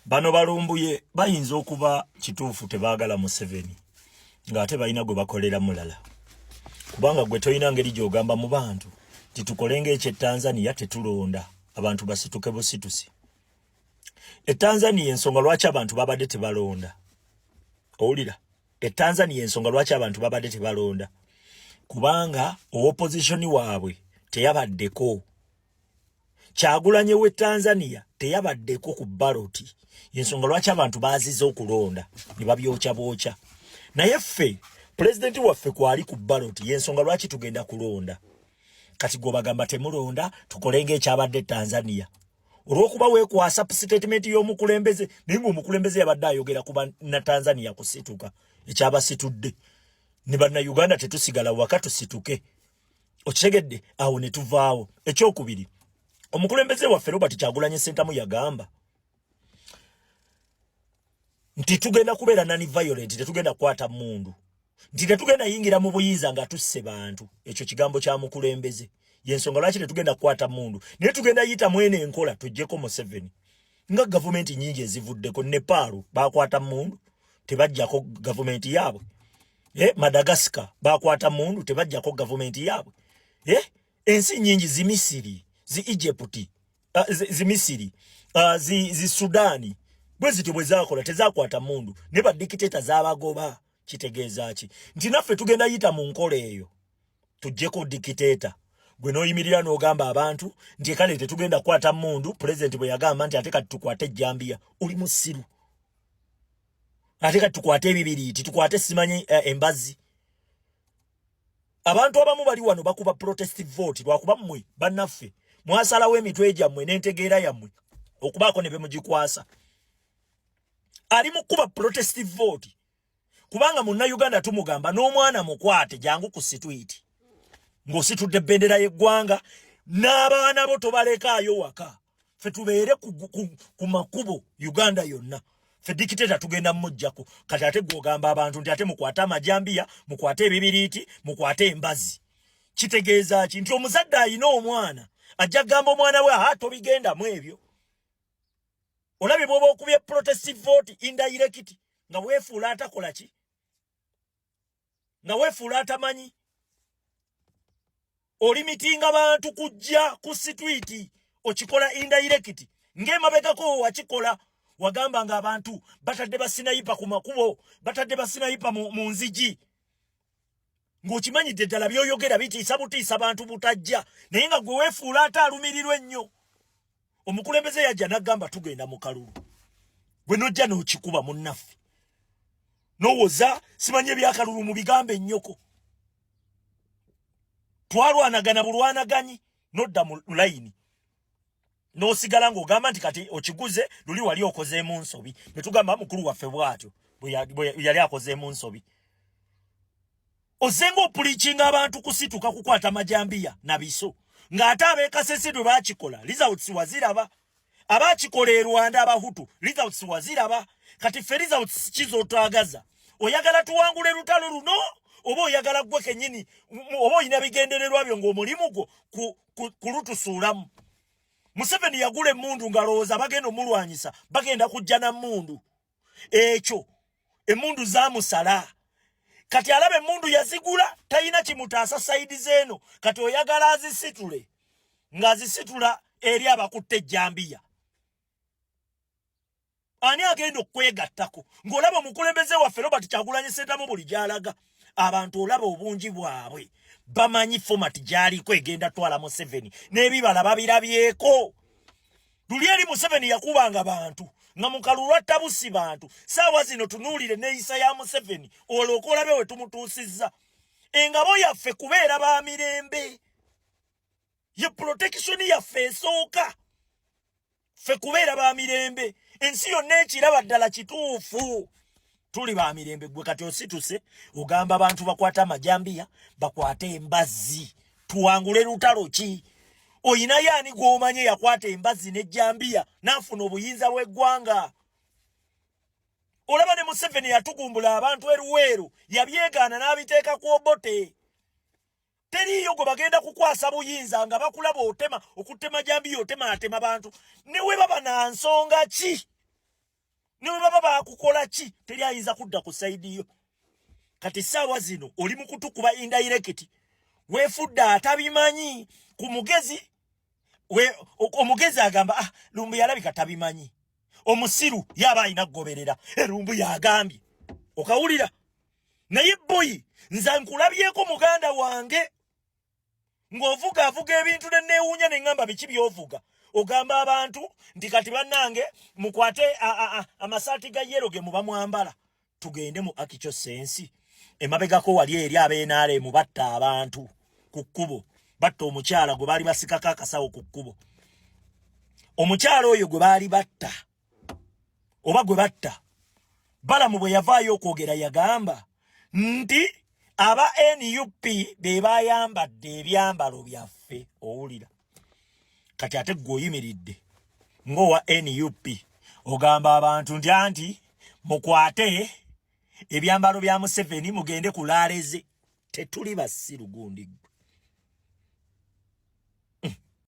Bano balumbuye bayinza okuba kituufu tebaagala Museveni, ng'ate balina gwe bakolera mulala, kubanga gwe tolina ngeri gy'ogamba mu bantu nti tukole ng'eky'e Tanzania, tetulonda, abantu basituke busitusi. E Tanzania ensonga lwaki abantu babadde tebalonda, owulira, e Tanzania ensonga lwaki abantu babadde tebalonda, kubanga opposition waabwe teyabaddeko. Kyagulanyi w'e Tanzania teyabaddeko ku ballot, ensonga lwaki abantu baazize okulonda ne babyokya bookya. Naye ffe pulezidenti waffe kwali ku ballot, yensonga lwaki tugenda kulonda. Kati gwe bagamba temulonda, tukole ng'ekyabadde Tanzania, olw'okuba weekwasa statement y'omukulembeze, naye ng'omukulembeze yabadde ayogera ku na Tanzania kusituka, ekyabasitudde ne Bannayuganda tetusigala waka, tusituke. Okitegedde? Awo ne tuvaawo. Ekyokubiri, omukulembeze waffe Robert Kyagulanyi Sentamu yagamba nti tugenda kubeera non violent, tetugenda kukwata mundu, nti tetugenda yingira mu buyinza nga tusse bantu. Ekyo kigambo kya mukulembeze, yensonga lwaki tetugenda kukwata mundu, naye tugenda yita mwene enkola tuggyeko Museveni, nga gavumenti nyingi ezivuddeko. Nepal bakwata mundu, tebajjako gavumenti yaabwe. Madagascar bakwata mundu, tebajjako gavumenti yaabwe. Ensi nyingi, zi Misiri, zi Egypt, zi Misiri, zi Sudani, bwe zityo bwe zakola, tezakwata mundu ne badikiteta zabagoba. Kitegeeza ki? Nti naffe tugenda yita mu nkola eyo tuggyeko dikiteta. Gwe n'oyimirira n'ogamba abantu nti kale tetugenda kukwata mundu, pulezidenti bwe yagamba nti ate kati tukwate ejjambiya, oli musiru. Ate kati tukwate ebibiriiti, tukwate simanyi embazi. Abantu abamu bali wano bakuba protest vote lwakuba mmwe bannaffe mwasalawo emitwe gyammwe n'entegeera yammwe okubaako ne bemugikwasa. Ali mu kuba protest vote kubanga Munnayuganda tumugamba n'omwana mukwate, jangu ku street ng'ositudde bendera y'eggwanga n'abaana bo tobalekaayo waka. Ffe tubeere ku makubo Uganda yonna, ffe dikiteta tugenda mumuggyako. Kati ate gw'ogamba abantu nti ate mukwate amajambiya, mukwate ebibiriiti, mukwate embazi, kitegeeza ki? Nti omuzadde ayina omwana ajja kugamba omwana we, aha, tobigendamu ebyo. Olabye bw'oba okubye protest vote indirect, nga weefuula atakola ki, nga weefuula atamanyi, olimitinga bantu kujja ku street, okikola indirect. Ng'emabegako wakikola, wagamba nga abantu batadde ba sniper ku makubo, batadde ba sniper mu nzigi, ng'okimanyidde ddala by'oyogera bitiisa butiisa bantu butajja, naye nga gwe weefuula ate alumirirwa ennyo. Omukulembeze yajja n'agamba tugenda mu kalulu, gwe n'ojja n'okikuba munnaffe, n'owoza simanyi ebyakalulu mu bigambo ennyoko. Twalwanagana bulwanaganyi, nodda mu layini n'osigala ng'ogamba nti kati okiguze, luli wali okozeemu nsobi, ne tugamba mukulu waffe bw'atyo bwe yali akozeemu nsobi. Ozze ng'opreachinga abantu kusituka kukwata majambiya na biso, ng'ate ab'e Kasese bwe baakikola results waziraba, abaakikola e Rwanda Abahutu results waziraba. Kati ffe results kizotwagaza? Oyagala tuwangule lutalo luno oba oyagala gwe kennyini, oba olina bigendererwa byo ng'omulimu gwo kulutusuulamu? Museveni yagula emmundu ng'alowooza bagenda omulwanyisa bagenda kujja na mmundu. Ekyo emmundu zamusala. Kati alaba emmundu yazigula, talina kimutaasa side zeeno. Kati oyagala azisitule ng'azisitula eri abakutte ejjambiya. Ani agenda okwegattako ng'olaba omukulembeze waffe Robert Kyagulanyi Sentamu buli gy'alaga abantu olaba obungi bwabwe bamanyi format gy'aliko egenda twala Museveni n'ebibala babirabyeko. Luli eri Museveni yakubanga bantu nga mu kalulu attabusi bantu. Saawa zino tunuulire neeyisa ya Museveni, olwoka olabe we tumutuusizza. Engabo yaffe kubeera ba mirembe, ye protection yaffe esooka. Ffe kubeera ba mirembe, ensi yonna ekiraba ddala kituufu tuli ba mirembe. Gwe kati osituse ogamba abantu bakwate amajambiya, bakwate embazzi, tuwangule lutalo ki? Oyinayo ani gw'omanye yakwata embazzi n'ejjambiya n'afuna obuyinza bw'eggwanga? Olaba ne Museveni yatugumbula abantu eruweeru, yabyegaana n'abiteeka ku Obote. Teriiyo gwe bagenda kukwasa buyinza nga bakulaba otema, okutema jambiya, otemaatema bantu ne we baba na nsonga ki. Ne bwe baba bakukola ki, teri ayinza kudda ku side yo. Kati saawa zino oli mu kutukuba indirect, weefudde atabimanyi. Ku mugezi omugezi agamba, "Ah, Lumbu yalabika tabimanyi." Omusiru yaba alina kugoberera erumbu yagambye, okawulira. Naye boy, nze nkulabyeko, muganda wange, ng'ovuga avuga ebintu ne neewuunya, ne ŋŋamba, "Biki by'ovuga?" Ogamba abantu nti, "Kati bannange, mukwate amasaati ga yellow ge muba mwambala, tugende mu actual sense." Emabegako wali eri ab'NRM batta abantu ku kkubo, batta omukyala gwe baali basikako akasawo ku kkubo. Omukyala oyo gwe baali batta oba gwe batta, Balamu bwe yavaayo okwogera yagamba nti aba NUP be bayambadde ebyambalo byaffe. Owulira? Kati ate gwe oyimiridde ng'owa NUP, ogamba abantu nti anti mukwate ebyambalo bya Museveni mugende ku rally ze. Tetuli basiru. Gundi ggwe.